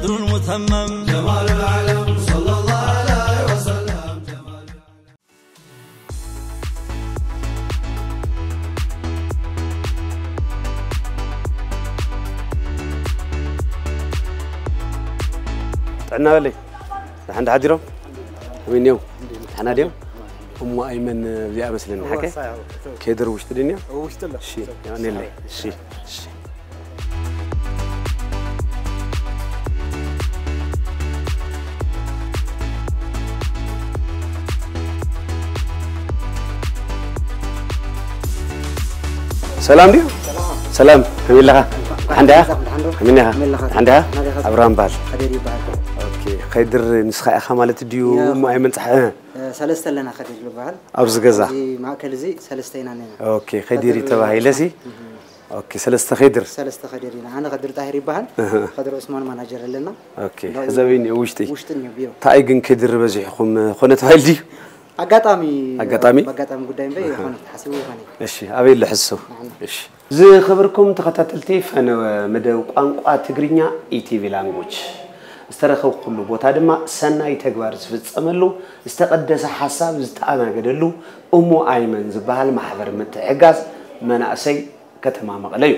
بدر المثمم. جمال العالم صلى الله عليه وسلم. ጥዕና በለይ። ደሓን ሓዲሮም? ከመይ እኒኦም? ደሓና ድዮም? እሞ ኣይመን እዚኣ መስለኒ ሓቀ? ከድር ውሽጢ ድንያ? እሺ፣ ያኔለይ። እሺ፣ እሺ። ሰላም ድዩ? ሰላም፣ ከመይ ኣለኻ? ሓንዳ? ከመይ ኢኻ? ሓንዳ? ኣብርሃም በሃል። ኦኬ፣ ከድር ንስኻ ኢኻ ማለት ድዩ? እሞ ኣይመን ጸሓ- ሰለስተ ኣለና ከድር ዝበሃል። ኣብዚ ገዛ? ኣብዚ ማእከል እዚ ሰለስተ ኢና ኣለና። ኦኬ፣ ከድር ተባሂለ ሲ? ኦኬ፣ ሰለስተ ከድር። ሰለስተ ከድር ኢና። ኣነ ከድር ጣሂር ይበሃል። ከድር ዑስማን ማናጀር ኣለና። ኦኬ፣ ሕዘበይኒ ውሽጢ። ውሽጢ እኒኦ ቢሮ። ታኣይ ግን ከድር በዚሕኹም ኮነ ተባሂል ድዩ? ኣጋጣሚ ኣጋጣሚ? በኣጋጣሚ ጉዳይ እምበር ይኾነ ሓሲቡ ይኾነ። እሺ፣ ኣበይ ኣሎ ሕሱ? እሺ። ዝኸበርኩም ተኸታተልቲ ፈነወ መደብ ቋንቋ ትግርኛ ኢቲቪ ላንጉጅ፣ ዝተረኸብኩሉ ቦታ ድማ ሰናይ ተግባር ዝፍጸመሉ፣ ዝተቐደሰ ሓሳብ ዝተኣናገደሉ እሞ ኣይመን ዝበሃል ማሕበር ምትሕግጋዝ መናእሰይ ከተማ መቐለ እዩ።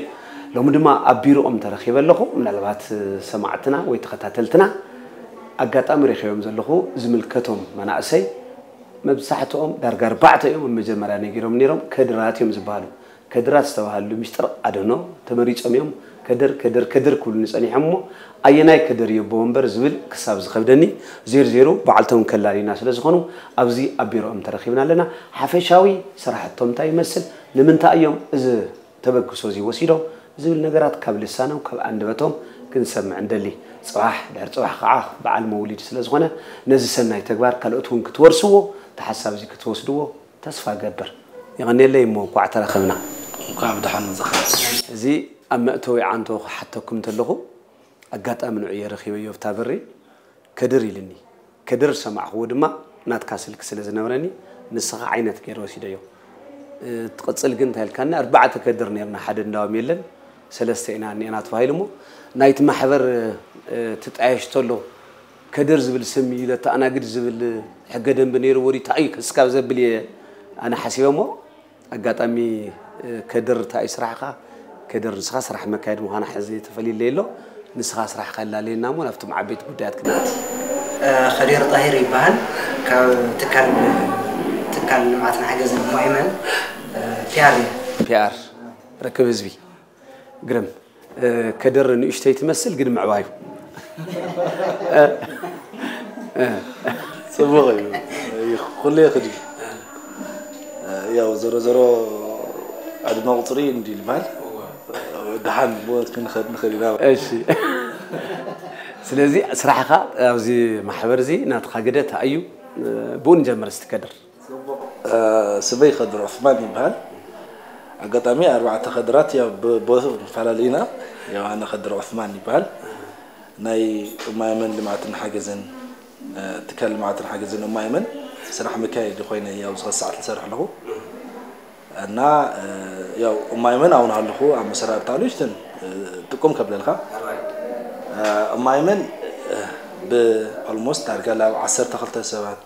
ሎሚ ድማ ኣብ ቢሮኦም ተረኺበ ኣለኹ። ምናልባት ሰማዕትና ወይ ተኸታተልትና ኣጋጣሚ ረኺቦም ዘለኹ ዝምልከቶም መናእሰይ መብዛሕትኦም ዳርጋ ኣርባዕተ እዮም ኣብ መጀመርያ ነጊሮም ነይሮም። ከድራት እዮም ዝበሃሉ። ከድራት ዝተባሃሉ ምስጢር ኣደኖ ተመሪጾም እዮም። ከድር ከድር ከድር ክብሉኒ ጸኒሖም እሞ ኣየናይ ከድር እዩ ኣቦ ወንበር ዝብል ክሳብ ዝኸብደኒ ዜር ዜሩ በዓልቶም ከላሊና ስለ ዝኾኑ ኣብዚ ኣብ ቢሮኦም ተረኺብና ኣለና። ሓፈሻዊ ስራሕቶም እንታይ ይመስል፣ ንምንታይ እዮም እዚ ተበግሶ እዚ ወሲዶም ዝብል ነገራት ካብ ልሳኖም ካብ ኣንደበቶም ክንሰምዕ ንደሊ። ጽባሕ ድሕሪ ጽባሕ ከዓ በዓል መውሊድ ስለ ዝኾነ ነዚ ሰናይ ተግባር ካልኦት እውን ክትወርስዎ ተሓሳብ እዚ ክትወስድዎ ተስፋ ገብር። የቐንየለይ እሞ እንኳዕ ተራኸብና። እንኳዕ ብደሓን መጻኻ። እዚ ኣብ መእተዊ ዓንቶ ክሓተኩም እንተለኹ ኣጋጣሚ ንዑ እየ ረኺበዮ ኣብታ በሪ ከድር ኢልኒ። ከድር ዝሰማዕኽዎ ድማ ናትካ ስልኪ ስለ ዝነበረኒ ንስኻ ዓይነት ገይረ ወሲደዮ። ትቕጽል ግን እንታይ ኢልካኒ ኣርባዕተ ከድር ነርና ሓደ እንዳውም የለን ሰለስተ ኢና እኒአና ተባሂሉ እሞ ናይቲ ማሕበር ትጣየሽ ተሎ ከድር ዝብል ስም እዩ ለተኣናግድ ዝብል ሕገ ደንቢ ነይርዎ ድዩ እንታይ እዩ ክስካብ ዘብል እየ ኣነ ሓሲበ እሞ ኣጋጣሚ ከድር እንታይ እዩ ስራሕኻ? ከድር ንስኻ ስራሕ መካየዲ ምዃና ሕዚ ተፈሊለይ ኣሎ ንስኻ ስራሕኻ ኣላለየና እሞ ናብቶም ዓበይቲ ጉዳያት ክንኣቲ። ከዲር ጣሂር ይበሃል። ካብ ትካል ትካል ልምዓትን ሓገዝን እሞ ኣይመን ፒኣር እየ። ፒኣር ርክብ ህዝቢ ግርም ከድር ንእሽተይ ትመስል ግን ምዕባዩ ጽቡቕ እዩ። ኩሉ ይኽእል እዩ። ያው ዞሮ ዞሮ ዕድመ ቁፅሪ እንዲ ይባል ደሓን ብወት ክንኸድ ንኽእል ኢና። እሺ ስለዚ ስራሕኻ ኣብዚ ማሕበር እዚ ናትኻ ግደ እንታይ እዩ? ብኡ ንጀምር እስቲ ከድር። ስመይ ከድር ዑስማን ይበሃል። ኣጋጣሚ ኣርባዕተ ከድራት ያው ብቦት ንፈላለ ኢና። ያው ኣነ ከድር ዑስማን ይበሃል። ናይ እማይመን ልምዓትን ሓገዝን ትካል ልምዓትን ሓገዝን እማይመን ስራሕ መካየዲ ኮይነ ያው ዝኸሳዕት ዝሰርሕ ኣለኹ። እና ያው እማይመን ኣውን ኣለኹ ኣብ መሰራርታ ንእሽትን ጥቁም ከብለልካ እማይመን ብ almost ዳርጋ ላብ ዓሰርተ ክልተ ሰባት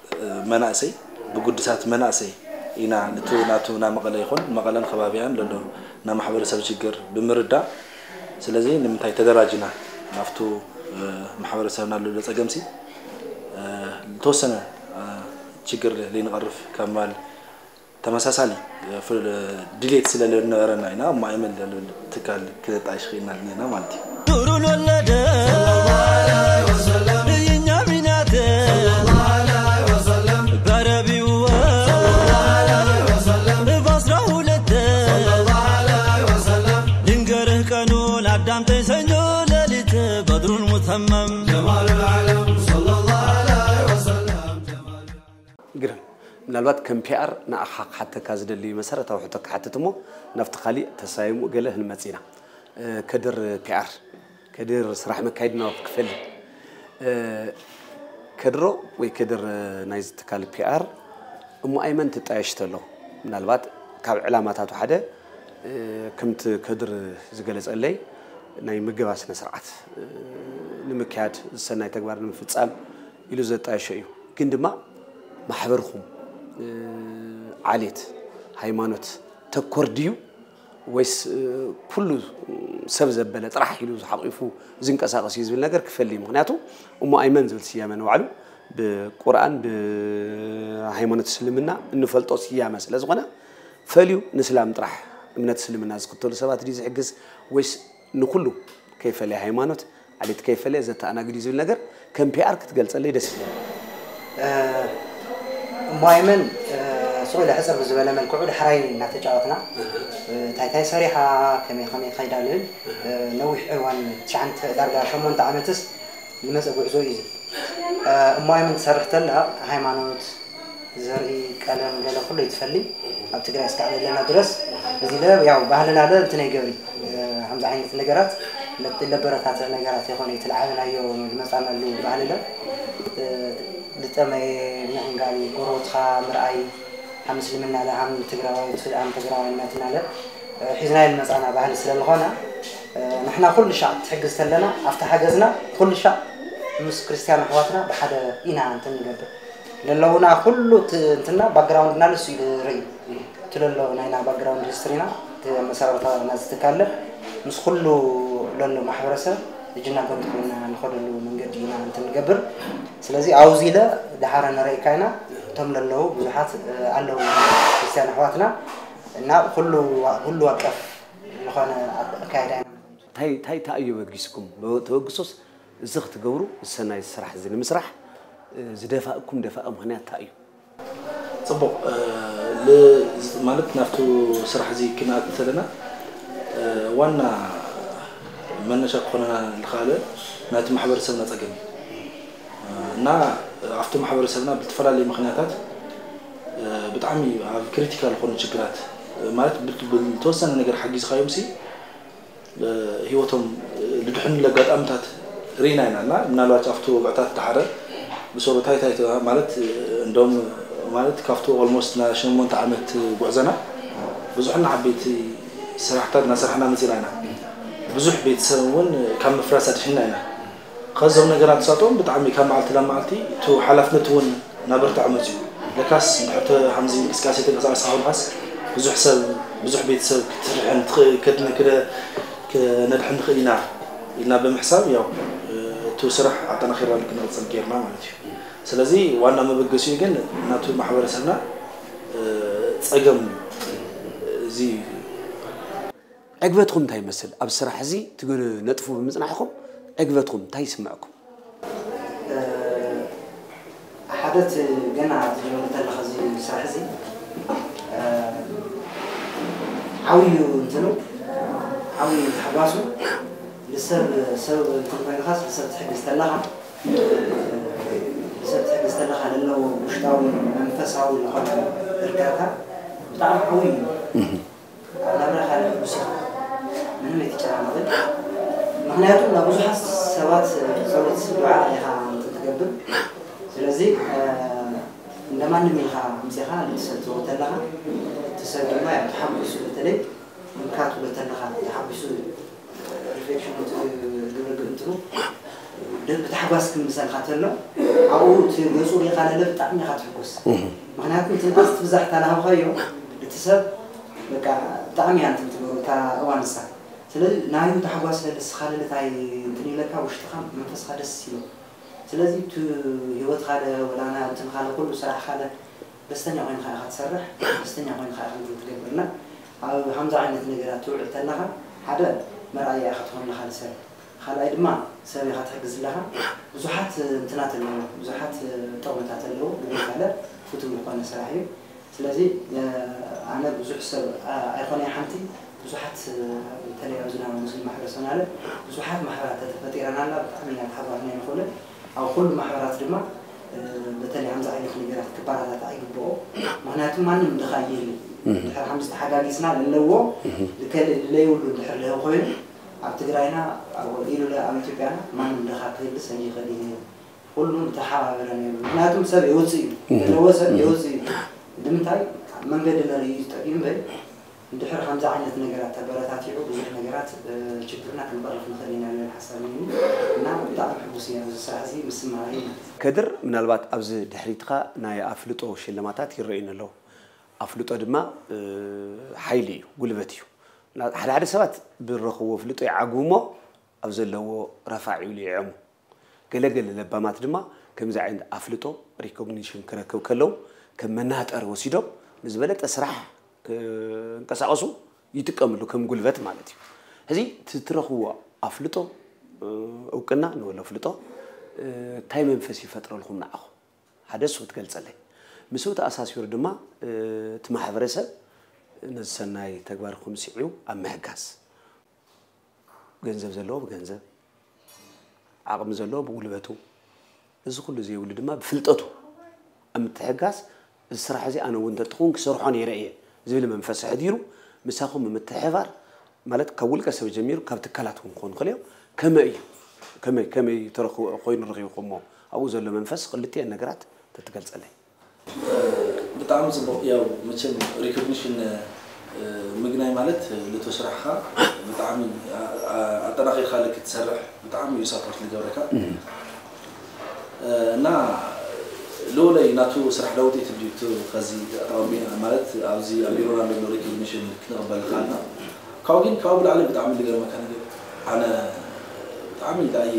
መናእሰይ ብጉዱሳት መናእሰይ ኢና ንቱ ናቱ ናብ መቐለ ይኹን መቐለን ከባቢያን ለሎ ናይ ማሕበረሰብ ችግር ብምርዳእ ስለዚ ንምንታይ ተደራጅና ናብቱ ማሕበረሰብና ለሎ ፀገምሲ ዝተወሰነ ችግር ለይንቐርፍ ካብ ማል ተመሳሳሊ ድሌት ስለ ዝነበረና ኢና እሞ ኣይመን ትካል ክነጣይሽ ክኢልና ኣለና ማለት እዩ። ኑሩን ወለደ የኛ ሚናት በረቢው በአስራ ሁለት ልንገርህ ቀኑን አዳምጠኝ ሰኞ ሌሊት በድሩን ሙተመም ጀማሉል ዓለም ሰለላሁ ዐለይሂ ወሰለም ግርም ምናልባት ከም ፒኣር ንኣኻ ክሓተካ ዝደሊ መሰረታዊ ሕቶ ክሓትት እሞ ናብቲ ካሊእ ተሳይሙ ገለ ክንመጽእ ኢና ከድር ፒኣር ከድር ስራሕ መካየዲ ናብቲ ክፈሊ ከድሮ ወይ ከድር ናይዚ ትካል ፒኣር እሞ ኣይመን ትጣየሽ ተሎ ምናልባት ካብ ዕላማታቱ ሓደ ከምቲ ከድር ዝገለጸለይ ናይ ምገባ ስነ ስርዓት ንምክያድ፣ ዝሰናይ ተግባር ንምፍጻም ኢሉ ዘጣየሾ እዩ። ግን ድማ ማሕበርኩም ዓሌት፣ ሃይማኖት ተኮር ድዩ ወይስ ኩሉ ሰብ ዘበለ ጥራሕ ኢሉ ሓቂፉ ዝንቀሳቐስ እዩ ዝብል ነገር ክፈሊ እዩ። ምክንያቱ እሞ ኣይመን ዝብል ስያመ ንባዕሉ ብቁርኣን ብሃይማኖት እስልምና እንፈልጦ ስያመ ስለ ዝኾነ ፈልዩ ንእስላም ጥራሕ እምነት እስልምና ዝክተሉ ሰባት ድዩ ዝሕግዝ ወይስ ንኩሉ ከይፈለየ ሃይማኖት ዓሌት ከይፈለየ ዘተኣናግድ እዩ ዝብል ነገር ከም ፒኣር ክትገልፀለይ ደስ ይብል። እሞ ኣይመን ስቕ ኢለ ሕፅር ብዝበለ መልክዑ ዳሕራይ እናተጫወትና እንታይ እንታይ ሰሪሓ ከመይ ከመይ ከይዳ ልብል ነዊሕ እዋን ትሽዓተ ዳርጋ ሸሞንተ ዓመትስ ዝመፀ ጉዕዞ እዩ። እሞ ኣይመን ትሰርሕ ተላ ሃይማኖት ዘርኢ ቀለም ገለ ኩሉ ይትፈሊ ኣብ ትግራይ እስካዕ ዘለና ድረስ እዚ ለ ያው ባህልና ለ እንትን ኣይገብሪ ከምዚ ዓይነት ነገራት ለበረታትዕ ነገራት ይኾነ ትልዓበናዮ ዝመፃናሉ ባህሊ ለ ልጠመየ ምዕንጋል ጎረበትካ ምርኣይ ሃም እስልምና ለ ሃም ትግራዋይ ሃም ትግራዋይነትና ለ ሒዝናዮ ዝመፃና ባህሊ ስለ ዝኾነ ንሕና ኩሉ ሻዕ ትሕግዝ ተለና ኣብቲ ሓገዝና ኩሉ ሻዕ ምስ ክርስትያን ኣሕዋትና ብሓደ ኢና እንትን ንገብር ለለውና ኩሉ እንትና ባክግራውንድና ንሱ እዩ ርኢ እቲ ለሎ ናይና ባክግራውንድ ሂስትሪና እቲ ኣመሰራርታ ናዚ ትካለ ምስ ኩሉ ለሎ ማሕበረሰብ እጅና ጎንቲ ኮይና ንኸደሉ መንገዲ ኢና እንትን ንገብር ስለዚ ኣብዚ ኢለ ድሓረ ንረእካ ኢና እቶም ለለዉ ብዙሓት ኣለዉ ክርስትያን ኣሕዋትና እና ኩሉ ኩሉ ኣቀፍ ዝኾነ ኣካይዳ ኢና እንታይ እንታይ ተኣዮ በጊስኩም ተበግሶስ እዚ ክትገብሩ እዚ ሰናይ ስራሕ እዚ ንምስራሕ ዝደፋእኩም ደፋኢ ምኽንያት እንታይ እዩ? ፅቡቕ ማለት ናብቲ ስራሕ እዚ ክንኣት እንተለና ዋና መነሻ ክኾነና ዝኸኣለ ናይቲ ማሕበረሰብና ፀገም እዩ እና ኣብቲ ማሕበረሰብና ብዝተፈላለዩ ምኽንያታት ብጣዕሚ ኣብ ክሪቲካል ዝኾኑ ችግራት ማለት ብዝተወሰነ ነገር ሓጊዝካዮም ሲ ህይወቶም ዝድሕንሉ ኣጋጣምታት ርኢና ኢና እና ምናልባት ኣብቲ ወግዕታት ዳሓረ ብሰሩ እንታይ እንታይ ማለት እንደም ማለት ካብቲ ኦልሞስት ናይ ሸሞንተ ዓመት ጉዕዘና ብዙሕና ዓበይቲ ስራሕታት እናሰራሕና መፂና ኢና ብዙሕ ቤተሰብ እውን ካብ ምፍራስ ኣድሒንና ኢና ከዞም ነገራት ሳቶም ብጣዕሚ ካብ መዓልቲ ናብ መዓልቲ እቲ ሓላፍነት እውን እናበርትዐ መፅዩ ለካስ እንድሕር ከምዚ እንቅስቃሴ ተንቀሳቀስካ ኮንካስ ብዙሕ ሰብ ብዙሕ ቤተሰብ ክትርሕን ትኽእል ከድነ ክደ ክነድሕን ንኽእል ኢና ኢልና ብምሕሳብ ያው እቲ ስራሕ ኣጠናኺርና ክንቕፅል ጌርና ማለት እዩ ስለዚ ዋና መበገሲኡ ግን ናቱ ማሕበረሰብና ፀገም እዚ ዕግበትኩም እንታይ ይመስል? ኣብ ስራሕ እዚ ትነጥፉ ብምፅናሕኩም ዕግበትኩም እንታይ ይስምዐኩም? ሓደ እቲ ገና ትጀምር ተለኻ እዚ ስራሕ እዚ ዓብዩ እንትኑ ዓብዩ ተሓጓሱ ንሰብ ሰብ እንትን ኮይንኻስ ንሰብ ትሕግዝ ተለኻ ንሰብ ትሕግዝ ተለኻ ለለዎ ውሽጣዊ መንፈሳዊ ዝኾነ እርካታ ብጣዕሚ ዓብዩ እዩ። ኣብ ናብራ ካልእ ሕጉስ ኢኻ ምንም ኣይትጨናነቕን ምኽንያቱ ናብ ብዙሓት ሰባት ጸሎት ዱዓ ኢኻ እንትን ትገብር ስለዚ እንደ ማንም ኢልካ ኣምጺኻ ንሰብ ትወ ተለኻ እቲ ሰብ ድማ ያው ተሓጒሱ በተለይ እንካ ትብሎ ተለኻ ተሓጒሱ ሪፍሌክሽን ግብረ ግእንትኑ ብታሕጓስ ክምልሰልካ ተሎ ኣብኡ እቲ ገፁ ሪኢኻ ለለ ብጣዕሚ ኢኻ ትሕጎስ ምክንያቱ ትንፋስ ትብዛሕ ታላሃብኻዮ እቲ ሰብ በቃ ብጣዕሚ እያ እንትን ትገብሮ እታ እዋን ንሳ ስለዚ ናዩ ታሕጓስ ለለ ስኻ ለለ ታይ እንትን ይብለካ ውሽጥኻ መንፈስኻ ደስ ይብሎ ስለዚ እቲ ህይወትኻ ለ ወላ ና እንትንኻ ለ ኩሉ ስራሕኻ ለ ደስተኛ ኮይንካ ኢኻ ትሰርሕ ደስተኛ ኮይንካ ኢኻ እንትን ትገብር እና ኣብ ሃምዚ ዓይነት ነገራት ትውዕል ተለኻ ሓደ መርኣያ ኢኻ ትኾን ኣለኻ ንሰብ ካልኣይ ድማ ሰብ ኢኻ ትሕግዝ ኣለኻ ብዙሓት እንትናት ኣለዎ ብዙሓት ጠቕምታት ኣለዎ ግዴታ ለ ፍትው ዝኾነ ስራሕ እዩ ስለዚ ኣነ ብዙሕ ሰብ ኣይኮነ ሓንቲ ብዙሓት በተለይ ኣብዚ ናብ ሙስሊም ማሕበረሰብና ለ ብዙሓት ማሕበራት ተተፈጢረና ኣላ ብጣዕሚ ኢና ተሓጓስና ይንኽእሉ ኣብ ኩሉ ማሕበራት ድማ በተለይ ከምዚ ዓይነት ነገራት ክበራታታዕ ይግብኦ ምክንያቱ ማንም ድኻ የለን ድሕር ከምዚ ተሓጋጊዝና ለለዎ ልከልእ ለይብሉ ድሕር ለህ ኮይኑ ኣብ ትግራይና ኢሉ ኣብ ኢትዮጵያና ማንም ድኻ ክህልስ ኣይኽእል እዩ ኩሉ ተሓባበረ ነይሩ ምክንያቱም ሰብ የውፅእ እዩ ለለዎ ሰብ የውፅእ እዩ ንምንታይ መንገዲ ንርኢ እዩ ዝጠቅዩ እምበር እንድሕር ከምዚ ዓይነት ነገራት ተበረታቲዑ ብዙሕ ነገራት ችግርና ክንቀርፍ ንኽእል ኢና ዝብል ሓሳብ እዩ እና ብጣዕሚ እዚ ስራሕ እዚ ምስማር እዩ ማለት እዩ። ከድር፣ ምናልባት ኣብዚ ድሕሪትካ ናይ ኣፍልጦ ሽልማታት ይረኣዩኒ ኣለዉ። ኣፍልጦ ድማ ሓይሊ እዩ፣ ጉልበት እዩ። ሓደ ሓደ ሰባት ብረኽብዎ ኣፍልጦ ይዓግቡ እሞ ኣብ ዘለዎ ረፋዕ ይብሉ ይዕሙ። ገለገለ ለባማት ድማ ከምዚ ዓይነት ኣፍልጦ፣ ሪኮግኒሽን፣ ክረክብ ከለዉ ከም መናጠሪ ወሲዶም ንዝበለጠ ስራሕ ክንቀሳቐሱ ይጥቀምሉ፣ ከም ጉልበት ማለት እዩ። ሕዚ እቲ ትረኽብዎ ኣፍልጦ፣ እውቅና ንበሎ ኣፍልጦ፣ እንታይ መንፈስ ይፈጥረልኩም ንዓኹም? ሓደ እሱ ክትገልጸለይ። ምስኡ ተኣሳሲሩ ድማ እቲ ማሕበረሰብ ነዚ ሰናይ ተግባርኩም ስዒቡ ኣብ ምሕጋዝ፣ ገንዘብ ዘለዎ ብገንዘብ፣ ዓቕሚ ዘለዎ ብጉልበቱ፣ እዚ ኩሉ ዘይብሉ ድማ ብፍልጠቱ ኣብ ምትሕጋዝ፣ እዚ ስራሕ እዚ ኣነ እውን እንተትኸውን ክሰርሖ ነይረ እየ ዝብል መንፈስ ኣሕዲሩ ምሳኹም ብምትሕብባር፣ ማለት ካብ ውልቀ ሰብ ጀሚሩ ካብ ትካላት እውን ክኾኑ ይኽእሉ እዮም። ከመይ እዩ? ከመይ ከመይ ተረኽቦ ኮይኑ ረኺብኩሞ? ኣብኡ ዘሎ መንፈስ ክልቲኤን ነገራት ተትገልጸለይ። ብጣዕሚ ፅቡቅ። ያው መቸም ሪኮግኒሽን ምግናይ ማለት ልቶ ስራሕካ ብጣዕሚ ኣጠናኺርካ ልክ ትሰርሕ ብጣዕሚ እዩ ሳፖርት ዝገብረካ። እና ልኡለይ ናቱ ስራሕ ለውጢ ትድዩ ቱ ከዚ ኣጣወሚ ማለት ኣብዚ ኣብ ቢሮና ዘሎ ሪኮግኒሽን ክንቕበል ካልና ካብኡ ግን ካብኡ ብላዕሊ ብጣዕሚ ዝገርመካ ነገር ኣነ ብጣዕሚ ዳይ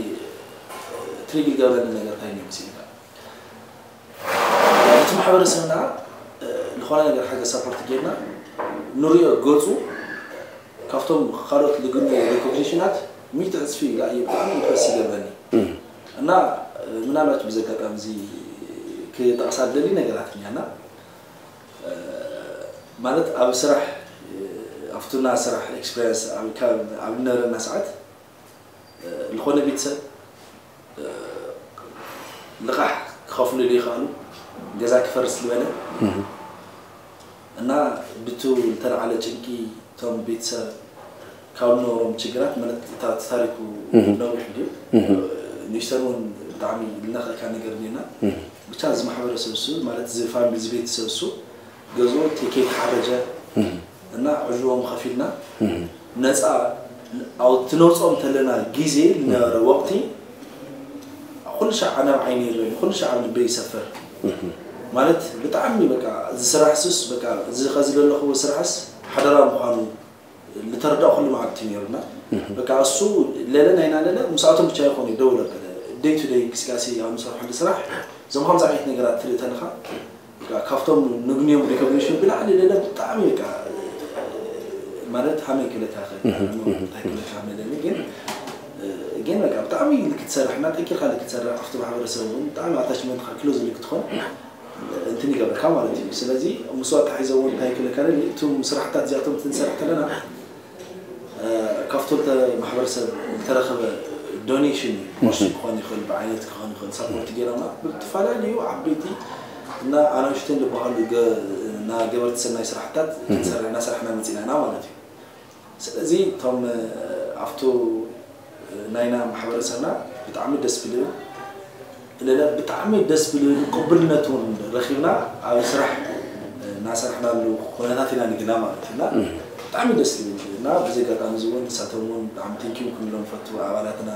ትሪግ ዝገብረኒ ነገር እንታይ እዩ መሲልካ እቲ ማሕበረሰብና ዝኾነ ነገር ሓገዝ ሳፖርት ጌርና ንሪኦ ገፁ ካብቶም ካልኦት ልግኑ ሪኮግኒሽናት ሚእቲ ዕፅፊ ላዕሊ ብጣዕሚ ኢምፕረስ ይገብረኒ እና ምናልባት ብዚ ኣጋጣሚ እዚ ክጠቕሳ ዝደሊ ነገራት እኛና ማለት ኣብ ስራሕ ኣብቱና ስራሕ ኤክስፔሪንስ ኣብ ዝነበረና ሰዓት ዝኾነ ቤተሰብ ልቓሕ ክኸፍሉ ዘይከኣሉ ገዛ ክፈርስ ዝበለ እና ብቱ ዝተለዓለ ጭንቂ እቶም ቤተሰብ ካብ ዝነበሮም ችግራት ማለት እታ እቲ ታሪኩ ነዊሕ ድዩ ንእሽተን እውን ብጣዕሚ ልነኽእካ ነገር ኔና ብቻ እዚ ማሕበረሰብ እሱ ማለት እዚ ፋሚሊ እዚ ቤተሰብ እሱ ገዝኡ ቲኬት ሓረጀ እና ዕጅቦም ከፊልና ነፃ ኣብ ትነውፆም ተለና ግዜ ዝነበረ ወቅቲ ኩሉ ሻዕ ናብ ዓይነ ይረኒ ኩሉ ሻዕ ኣብ ልበይ ይሰፈር ማለት ብጣዕሚ በቃ እዚ ስራሕ ሱስ በቃ እዚ ከዚ ዘለኽዎ ስራሕስ ሓደራ ምዃኑ ልተረዳእ ኩሉ መዓልቲ ነይሩና በቃ እሱ ለለ ናይና ለለ ምስኣቶም ብቻ ይኾኑ ደውለ ደይ ቱ ደይ እንቅስቃሴ ኣብ ንሰርሐሉ ስራሕ እዞም ከምዚ ዓይነት ነገራት ትርኢ ተለኻ ካብቶም ንግንዮም ሪኮግኒሽን ብላዕሊ ለለ ብጣዕሚ በቃ ማለት ሃመይ ክብለካ እንታይ ክብለካ መለኒ ግን ግን በቃ ብጣዕሚ ክትሰርሕና ጠንኪርካ ክትሰርሕ ኣብቲ ማሕበረሰብ እውን ብጣዕሚ ኣታችመንትካ ክሎ ዝልክ ትኾን እንትን ይገብርካ ማለት እዩ ስለዚ ምስ ኣታሒዘ እውን እንታይ ክብለካ እቲ ስራሕታት እዚኣቶም ትንሰርሕ ከለና ካብቶም ማሕበረሰብ ዝተረኸበ ዶኔሽን እዩ ቅርሺ ክኾን ይኽእል ብዓይነት ክኾን ይኽእል ሳፖርት ገይሮምና ብዝተፈላለዩ ዓበይቲ እና ኣናውሽትን ዝበሃሉ ገበርቲ ሰናይ ስራሕታት ክንሰርሕ እናሰርሕና መፂና ኢና ማለት እዩ ስለዚ እቶም ኣብቱ ናይና ማሕበረሰብና ብጣዕሚ ደስ ብልብል ለለ ብጣዕሚ ደስ ብልብል ቅቡልነት እውን ረኪብና ኣብ ስራሕ እናሰርሕናሉ ኩነታት ኢና ንግና ማለት እና ብጣዕሚ ደስ ዝብል እና ብዚ ኣጋጣሚ እዚ እውን ንሳቶም እውን ብጣዕሚ ቴንኪዩ ክንብሎም ንፈቱ ኣባላትና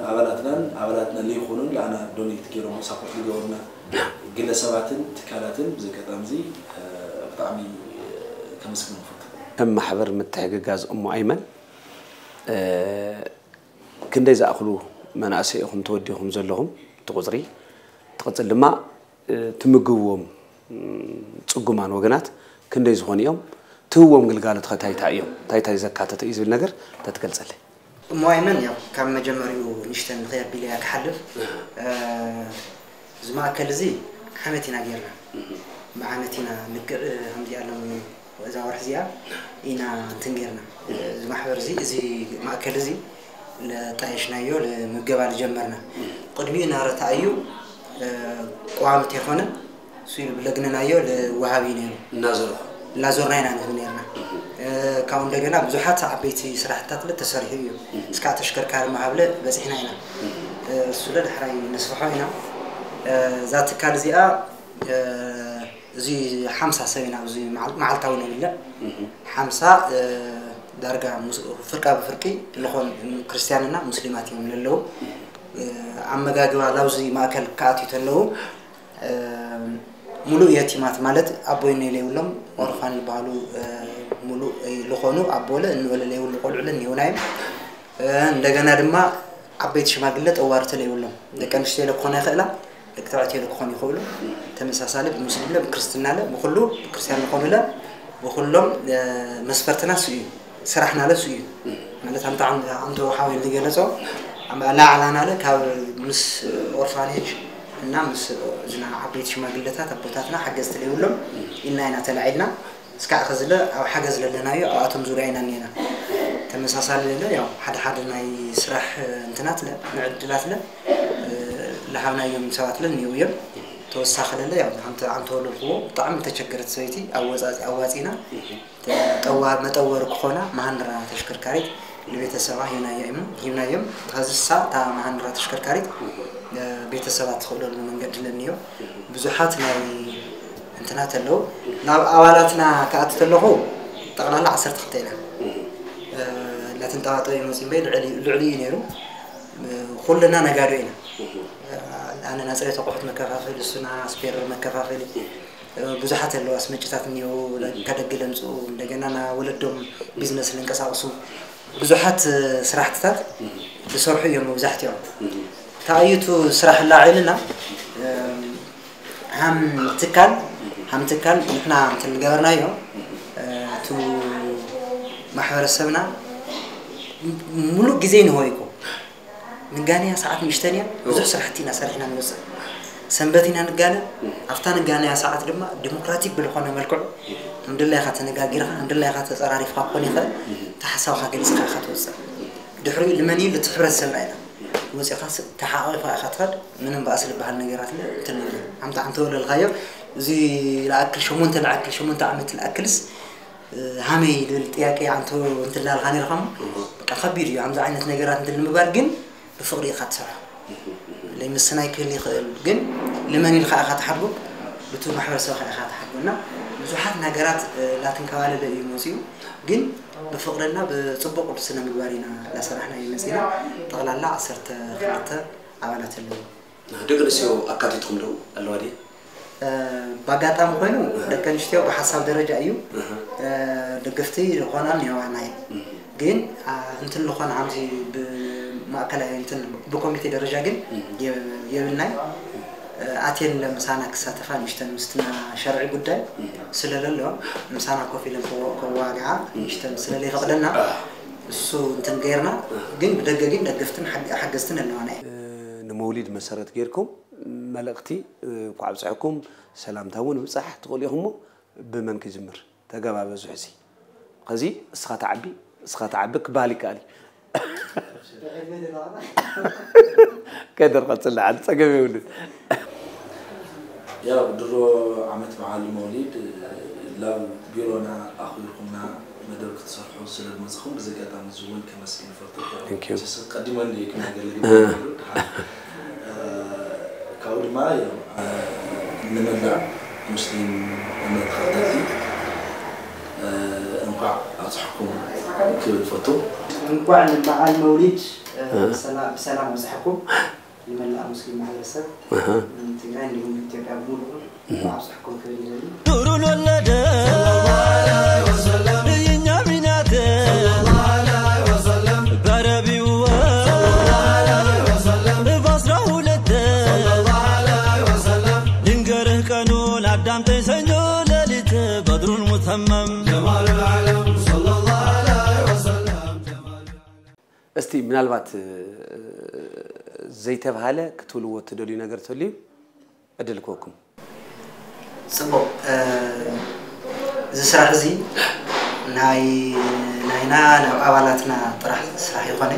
ኣባላትናን ኣባላትና ለይኮኑን ለኣና ዶኔት ገይሮም ሳፖርት ዝገበሩና ግለሰባትን ትካላትን ብዚ ኣጋጣሚ እዚ ብጣዕሚ ከመስግን ንፈቱ። ከም ማሕበር ምትሕግጋዝ እሞ ኣይመን ክንደይ ዝኣኽሉ መናእሰይ ኢኹም ተወዲኹም ዘለኹም እቲ ቁፅሪ ትቕፅል ድማ ትምግብዎም ፅጉማን ወገናት ክንደይ ዝኾኑ እዮም ትህዎም ግልጋሎት ኸ ታይታይ እዮም ታይታይ ዘካተተ እዩ ዝብል ነገር ተትገልፀለይ እሞ ኣይመን ያው ካብ መጀመሪኡ ንሽተን ንኸይ ኣቢለያ ክሓልፍ እዚ ማእከል እዚ ዓመት ኢና ጌርና ብዓመት ኢና ንግር ከምዚኣ ሎም እዛ ወርሒ እዚኣ ኢና እንትን ጌርና እዚ ማሕበር እዚ እዚ ማእከል እዚ ለጣየሽናዮ ለምገባ ልጀመርና ቅድሚኡ ናረታ እዩ ቋሚ ተይኮነ እሱ ለግንናዮ ለወሃቢ ነይሩ እናዞርኩ እናዞርና ኢና ንህብ ነርና ካብኡ እንደገና ብዙሓት ዓበይቲ ስራሕታት ለ ተሰሪሑ እዩ እስካዕ ተሽከርካሪ መሃብለ በፂሕና ኢና እሱ ለ ዳሕራይ ነስፍሖ ኢና እዛ ትካል እዚኣ እዚ ሓምሳ ሰብ ኢና ኣብዚ መዓልታዊ ነብለ ሓምሳ ዳርጋ ፍርቃ ብፍርቂ ልኾን ክርስትያንና ሙስሊማት እዮም ለለዉ ኣመጋግባ ላብዚ ማእከል ክኣትዩ ተለዉ፣ እ፣ ሙሉእ የቲማት ማለት ኣቦ የነይ ለይብሎም ኦርፋን ዝበሃሉ፣ እ፣ ሙሉእ ዝኾኑ ኣቦለ እንኦለ ለይብሉ ቆልዑለ እኒኡና እዮም። እ፣ እንደገና ድማ ዓበይቲ ሽማግለ ጠዋርተ ለይብሎም ደቂ ኣንስትዮ ለ ክኾና ይኽእላ፣ ደቂ ተባዕትዮ ለ ክኾኑ ይኽእሉ። ተመሳሳሊ ብሙስሊም ለ ብክርስትና ለ ብኩሉ ብክርስቲያን ዝኾኑ ለ ብኩሎም፣ እ፣ መስፈርትና እሱ እዩ። ስራሕና ለ እሱ እዩ። ማለት ኣንተ ኣን-፣ ኣንተ ሓወይ ዝገለጾ ኣም-፣ ኣላዕላና ለ ካብ ምስ ኦርፋኔጅ እና ምስ ዝና ዓበይቲ ሽማግለታት ኣቦታትና ሓገዝቲ ለይብሎም ኢልና ኢና ተላዒልና። እስካዕ ኸዚ ለ ኣብ ሓገዝ ለለናዮ ኣብኣቶም ዙርያ ኢና እኒና። ተመሳሳሊ ለለ ያው ሓደ ሓደ ናይ ስራሕ እንትናት ለ ንዕድላት ለ፣ እ፣ ለሃብናዮም ሰባት ለ እኒው እዮም። ተወሳኺ ለለ ያው ሓንቲ ኣንተ ወለድክዎ ብጣዕሚ ተቸገረት ሰበይቲ ኣወጻጺ-፣ ኣዋጺና። ጠዋ-፣ መጠወሪ ክኾና መሃንድራ ተሽከርካሪት ንቤተሰባ ሂብናዮ እሞ፣ ሂብናዮም። ኸዚ እሳ እታ መሃንድራ ተሽከርካሪት፣ እ፣ ቤተሰባ ትኽእለሉ መንገዲ ለኒዮ። ብዙሓት ናይ እንትናት ኣለዉ። ናብ ኣባላትና ክኣቱ ተለኹ ጠቕላላ ዓሰርተ ክልተ ኢና። እ፣ እናተንጠባጠበ ይመጽእ እምበይ ልዕሊ-፣ ልዕሊ እዩ ነይሩ። እ፣ ኩልና ነጋዶ ኢና። እ፣ ኣነ ናጽሬት ኣቑሑት መከፋፈሊ፣ እሱና ስፔር መከፋፈሊ። ብዙሓት ኣለዉ ኣስመጭታት እኒአው፣ ከደገ ለምፅኡ፣ እንደገና ና ወለዶም ቢዝነስ ለንቀሳቕሱ ብዙሓት ስራሕትታት ዝሰርሑ እዮም መብዛሕትኦም። ተኣዩቱ ስራሕ ላዒልና ሃም ትካል፣ ሃም ትካል ንሕና እንትን ገበርናዮ፣ እቱ ማሕበረሰብና ሙሉእ ግዜ ንሆይኮ ንጋንያ ሰዓት ምሽተን እያ። ብዙሕ ስራሕቲ ኢና ሰሪሕና ንወፅእ። ሰንበት ኢና ንጋነ። ኣብታ ንጋንያ ሰዓት ድማ ዲሞክራቲክ ብልኾነ መልክዑ፣ ከም ድላይካ ተነጋጊርካ፣ ከም ድላይካ ተፀራሪፍካ ክኾን ይኽእል። እቲ ሓሳብካ ገሊፅካ ኢኻ ትወፅእ። ድሕሪኡ ልመን እዩ ልቲ ሕብረተሰብና ኢና። ወፂኻስ ተሓቒፍካ ኢኻ ትኸድ። ምንም ባእሲ ዝበሃል ነገራት ለ-፣ እንትን የለን። ኣምታ ኣንተ ወለልካዮ፣ እዚ ለኣክል ሸሞንተ ለኣክል፣ ሸሞንተ ዓመት ለኣክልስ፣ ሃመይ ልብል ጥያቄ ኣንተ እንትላልካ ነርካ እሞ፣ በቃ ከቢድ እዩ። ከምዚ ዓይነት ነገራት እንትን ንምባል ግን ብፍቕሪ ኢኻ ትሰርሖ። ለይምስናይ ክህል ይኽእል፣ ግን ልመን ኢልካ ኢኻ ትሓድጎ፣ ብቱ ማሕበረሰብካ ኢኻ ትሓድጎ። እና ብዙሓት ነገራት፣ እ፣ ላትንከባለለ እዩ መፂኡ፣ ግን ብፍቕርና ብፅቡቕ ስነ ምግባር ኢና እናሰራሕና እዩ መፂና። ጠቕላላ ዓሰርተ ክልተ ኣባላት ኣለዉ። ደቂ ኣንስትዮ ኣካቲትኩም ዶ ኣለዋ ድየ? እ፣ ብኣጋጣሚ ኮይኑ ደቂ ኣንስትዮ ብሓሳብ ደረጃ እዩ፣ እህ። እ፣ ደገፍቲ ዝኾና እኒዋ ናይ። እህ። ግን፣ አ፣ እንትን ዝኾነ ከምዚ ብማእከላይ እንትን ብኮሚቴ ደረጃ ግን እህ። የ-፣ የብልናይ። እ፣ ኣትየን ለምሳና ክሳተፋ ንእሽተን ምስትና ሸርዒ ጉዳይ እህ። ስለለሎ ምሳና ኮፍ ኢለን ከዋ-፣ ከዋግዓ እህ። ንእሽተን ስለለይፈቕደና አ። እሱ እንትን ገይርና እህ። ግን ብደገ ግን ደገፍትን ሓግ-፣ ሓገዝትን ኣለዋ ናይ። እ፣ ንመውሊድ መሰረት ጌርኩም መልእኽቲ፣ እ፣ እንኳዕ ኣብፀሐኩም ሰላምታ እውን ምብፃሕ ትኽእሉ ኢኹም እሞ ብመን ክጅምር? ተጋባበዙ ሕዚ። ኸዚ እስኻ ተዓቢ፣ እስኻ ተዓቢ ክበሃል ይከኣል እዩ። ከይደርቐፅላ ዓዲ ፀገም የብሉን። ያው ድሮ ዓመት በዓል መውሊድ ላብ ቢሮና ኣኽቢርኩምና መደብ ክትሰርሑ ስለ ዝመጻኹም በዚ ኣጋጣሚ እዚ እውን ከመስግን እፈቱ። Thank you። ቀዲመ እንድየ ክናገር እ። ካብኡ ድማ ያው ንመላእ ሙስሊም እምነት ተኸተልቲ እንኳዕ ኣብፅሐኩም ክብል እፈቱ። እንኳዕ ንበዓል መውሊድ እ። ብሰላ-፣ ብሰላም ኣብፅሐኩም። ንመላእ ሙስሊም ማሕበረሰብ እህ። ትግራይ እንዲሁም ኢትዮጵያ ብምሉኡ ኣብፅሕኩም ክብል ይደሊ። ኑሩን ወለደ እኛ ሚናት በረቢው በአስራ ሁለት ልንገርህ ቀኑን አዳምጠኝ ሰኞ ሌሊት በድሩን ሙተመም እስቲ ምናልባት ዘይተብሃለ ክትብልዎ እትደልዩ ነገር ተልዩ ዕድል ክወኩም። ጽቡቕ፣ እ፣ እዚ ስራሕ እዚ ናይ፣ ናይና ናብ ኣባላትና ጥራሕ ስራሕ ይኾነ።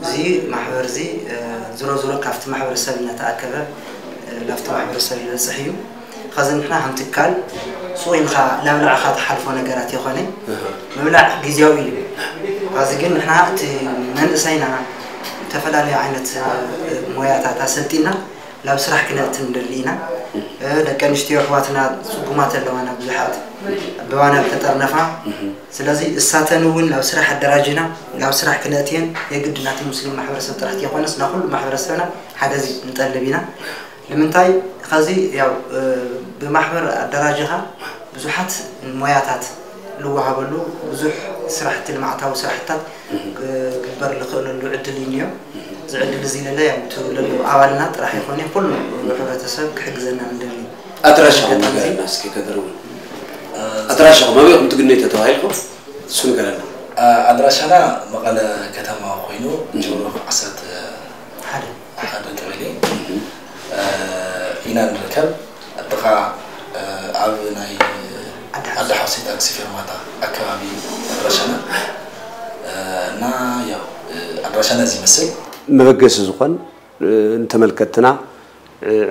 እዚ ማሕበር እዚ፣ እ፣ ዝሮ ዝሮ ካብቲ ማሕበረሰብ እናተኣከበ፣ እ፣ ናብቲ ማሕበረሰብ ይበጽሕ እዩ። ኸዚ ንሕና ከም ትካል ሱቕ ኢልካ እናብላዕኻ ትሓልፎ ነገራት ይኾነ። እህ። ምብላዕ ግዜያዊ እዩ። ኸዚ ግን ንሕና እቲ መንእሰይና ዝተፈላለዩ ዓይነት፣ እ፣ ሞያታት ኣሰልጢና ናብ ስራሕ ክነእቲ ንደሊ ኢና። ደቂ ኣንስትዮ ኣሕዋትና ጽጉማት ኣለዋና ብዙሓት ብባና ዝተጠርነፋ። ስለዚ እሳተን እውን ናብ ስራሕ ኣደራጅና ናብ ስራሕ ክነእትየን የግድ ናቲ ሙስሊም ማሕበረሰብ ጥራሕ የኮነስ ናብ ኩሉ ማሕበረሰብና ሓገዝ ንጠልብ ኢና። ንምንታይ ከዚ ያው ብማሕበር ኣደራጅኻ ብዙሓት ሞያታት ልወሃበሉ ብዙሕ ስራሕቲ ልምዓታዊ ስራሕታት ክግበር ዝኽእለሉ ዕድል እዩ እኒኦ። እዚ ዕድል እዚ ለለ ያው እቲ ለሉ ኣባልና ጥራሕ ይኾነ ኩሉ ሕብረተሰብ ክሕግዘና ንደሊ። ኣድራሻኹም ኣጋጣሚ እዚ ንገረና እስኪ ከድርውን። ኣድራሻኹም ኣበይ ኢኹም ትግነዩ ተተባሂልኩም እሱ ንገረና። ኣድራሻና መቐለ ከተማ ኮይኑ ጆሮ ዓሰርተ ሓደ ሓደ ቀበሌ ኢና ንርከብ። ኣጥኻ ኣብ ናይ ዓዲ ሓውሲ ታክሲ ፌርማታ ኣከባቢ ኣድራሻና። እና ያው ኣድራሻና እዚ ይመስል። መበገሲ ዝኾን ንተመልከትና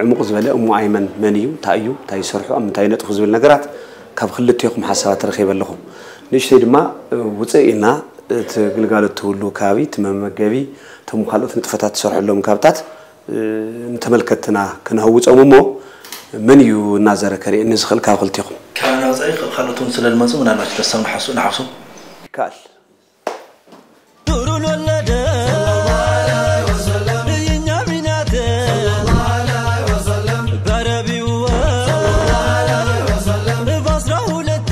ዕሙቕ ዝበለ እሞ ኣይመን መን እዩ፣ እንታይ እዩ፣ እንታይ ይሰርሑ፣ ኣብ ምንታይ ነጥፉ ዝብል ነገራት ካብ ክልቴኹም ሓሳባት ረኺበ ኣለኹ። ንእሽተይ ድማ ውፅእ ኢልና እቲ ግልጋሎት ትህሉ ከባቢ እቲ መመገቢ እቶም ካልኦት ንጥፈታት ትሰርሐሎም ካብታት ንተመልከትና ክነህውፆም እሞ መን እዩ እናዘረ ከርእየኒ ዝኽእል ካብ ክልቴኹም? ካባና ወፃኢ ካልኦት እውን ስለ ዝመፁ ምናልባት ደስታ ንሓሱ ንሓሱ ይከኣል። ኑሩን ወለደ የኛ ሚናት በረቢው በአስራ ሁለት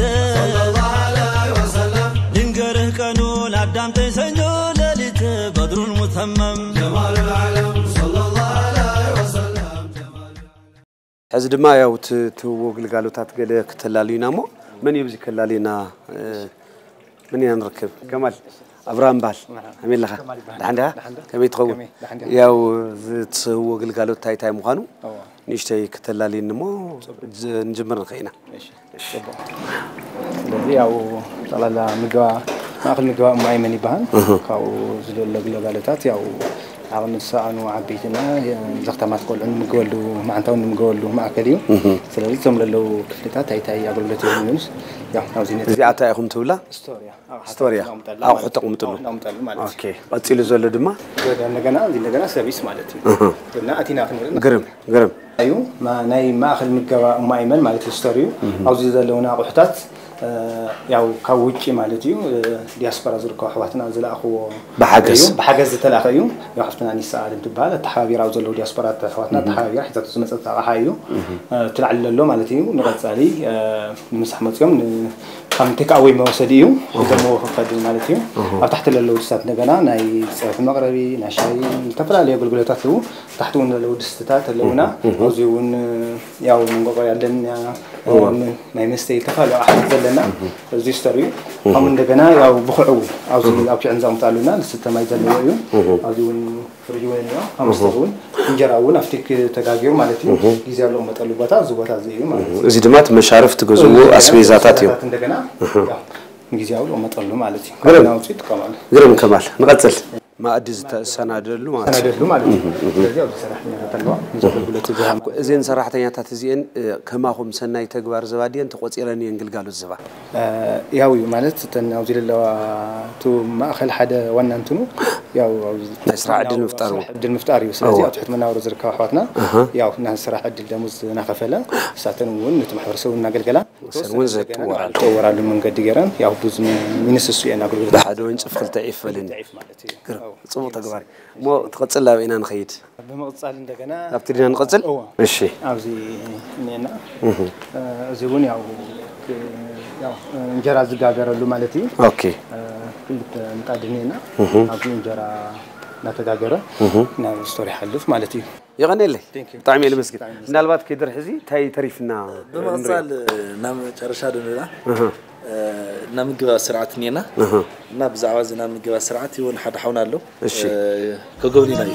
ልንገርህ ቀኑን አዳምጠኝ ሰኞ ሌሊት በድሩን ሙተመም ሕዚ ድማ ያው ትህቦ ግልጋሎታት ገለ ክተላልዩና እሞ መን እዩ ብዚ ከላልየና መን ኢና ንርክብ? ከማል ኣብርሃም በሃል። ከመይ ኣለኻ? ደሓን ዲኻ? ከመይ ትኸውን? ያው ትህቦ ግልጋሎት እንታይ እንታይ ምዃኑ ንእሽተይ ክተላልየኒ እሞ ንጅምር ንኽእል ኢና። ስለዚ ያው ጠቕላላ ምገባ ማእኸል ምገባ እሞ ኣይመን ይበሃል። ካብኡ ዝደሎ ግልጋሎታት ያው ዓቕሚ ዝሰኣኑ ዓበይትና ዘኽታማት ቆልዑ ንምገበሉ መዓንታዊ ንምገበሉ ማእከል እዩ። ስለዚ እቶም ለለዉ ክፍልታት እንታይ እንታይ ኣገልግሎት ይህቡ ንብሉስ ያው ናብዚ ነጥቢ እዚኣ እንታይ ኢኹም ትብላ? ስቶር እያ። ኣቑሑ ተቕምጥሉ። ነቕምጠሉ ማለት እዩ። ኦኬ። ቀፂሉ ዘሎ ድማ እንደገና እዚ እንደገና ሰርቪስ ማለት እዩ። እና ኣቲና ክንርኢ ግርም ግርም እዩ ናይ ማእኸል ምገባ እሞ ኣይመን ማለት እዩ ስቶር እዩ። ኣብዚ ዘለውና ኣቑሑታት ያው ካብ ውጭ ማለት እዩ ዲያስፖራ ዝርከቡ ኣሕዋትና ዝለኣኽዎ ብሓገዝ እዩ። ብሓገዝ ዝተላኸ እዩ። ያው ሓፍትና ኒሳ ኣደም ትበሃል ኣተሓባቢራ ኣብ ዘለዉ ዲያስፖራ ኣሕዋትና ኣተሓባቢራ ሒዛቶ ዝመፀት ኣቕሓ እዩ። እቲ ላዕሊ ዘሎ ማለት እዩ ንቐፃሊ ንምሳሕ መፅዮም ን- ከም ቴክ ኣወይ መወሰዲ እዩ ሒዞምዎ ክኸዱ ማለት እዩ። ኣብ ታሕቲ ዘለዉ ድስታት እንደገና ናይ ፀብሒ መቕረቢ ናይ ሻሂ ዝተፈላለዩ ኣገልግሎታት ኣለዉ። ታሕቲ እውን ዘለዉ ድስትታት ኣለዉና ኣብዚ እውን ያው መንቆቆ ኣለና ናይ መስተይ ዝተፈላለዩ ኣሕዋት ዘለና እዚ ስተር እዩ። ከምኡ እንደገና ያው ብኩዕ እውን ኣብዚ ኣብ ኪዕን ዘቕምጣሉና ዝስተ ማይ ዘለዎ እዩ። ኣብዚ እውን ፍርጅ እውን እኒኦ ኣምስተር እውን እንጀራ እውን ኣብቲ ተጋጊሩ ማለት እዩ። ግዜ ኣሎ መጠሉ ቦታ እዚ ቦታ እዚ እዩ ማለት እዩ። እዚ ድማ እቲ መሻርፍ ትገዝእዎ ኣስቤዛታት እዮም። እንደገና ንግዜያዊ ዝቕመጠሉ ማለት እዩ። ግርም። ናውፂ ይጥቀማሉ። ግርም ከማል ንቐፅል። ማእዲ ዝተሰናደሉ ማለት እዩ። ሰናደሉ ማለት እዩ። ስለዚህ ኣብዚ ሰራሕተኛታት ኣለዋ። እዚ ኣገልግሎት ዝሃብ እዚን ሰራሕተኛታት እዚአን ከማኹም ሰናይ ተግባር ዘባድየን ተቆፂረን እየን ግልጋሎት ዝባ። ያው እዩ ማለት እተን ኣብዚ ዘለዋ እቲ ማእኸል ሓደ ዋና እንትኑ ያው ናይ ስራሕ ዕድል ምፍጣር እዩ። ዕድል ምፍጣር እዩ። ስለዚ ኣብ ትሕቲ መናበሮ ዝርከባ ኣሕዋትና ያው ናይ ስራሕ ዕድል ደሞዝ እናኸፈለ እሳተን እውን ነቲ ማሕበረሰብ እናገልገላ ሰን እውን ዘጥወራሉ ዘጥወራሉ መንገዲ ገይረን ያው ብዙ ሚንስ እሱ እየን ኣገልግሎት ብሓደ ወንጭፍ ክልተ ዒፍ በልን። ማለት እዩ። ግርም ጽቡቕ ተግባር እዩ። እሞ ትቐጽል ኣበይ ኢና ንኸይድ? ብምቕጻል እንደገና ኣብቲ ዲና ንቐጽል? እሺ። ኣብዚ እኔና እዚ እውን ያው ያው እንጀራ ዝጋገረሉ ማለት እዩ። ኦኬ። ክልተ ምጣድ እኔና ኣብዚ እንጀራ እናተጋገረ ናብ ስቶር ይሓልፍ ማለት እዩ። የቐንየለይ። ብጣዕሚ እየ ልመስግን። ምናልባት ከይድር ሕዚ እንታይ ተሪፍና? ብምቕፃል ናብ መጨረሻ ዶ ንብላ? ናብ ምግባ ስርዓት እኒና እና ብዛዕባ እዚ ናብ ምግባ ስርዓት ይውን ሓደ ሓውና ኣሎ። እሺ። ከጎብኒና እዩ።